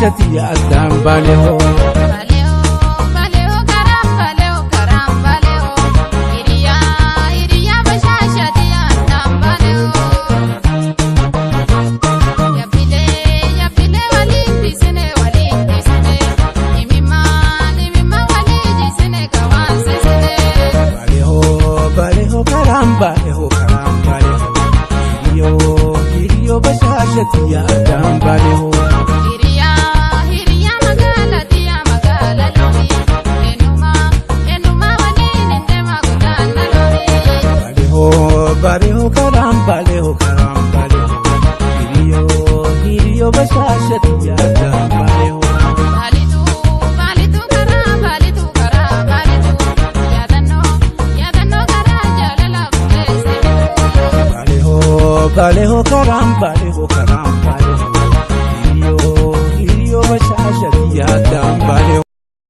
bashaashati addaan baane hoo. Baleoo karaan baleoo karaan baleoo hiriyaa hiriyaa bashaashati addaan baleoo. Yabbilee yabbilee waliin dhiisine waliin dhiisine imimmaan imimmaan walii jiisine kawaan siisine. Baleoo baleoo karaan baleoo karaan baleoo hiriyoo hiriyoo bashaashati addaan baane hoo. Hiriyaa hiriyaa magaala diyaa magaala looni eenyuma eenyuma waliin hin deema godaana looni. Baleoo baleoo karaan baleoo karaan baleoo hiriyoo hiriyoo bashaashati addaan baane hoo. Baalituu baalituu karaa baalituu karaa baalituu yaadannoo yaadannoo karaa jaalala bukeessitu. Baleoo baleoo karaan baleoo karaan baleoo.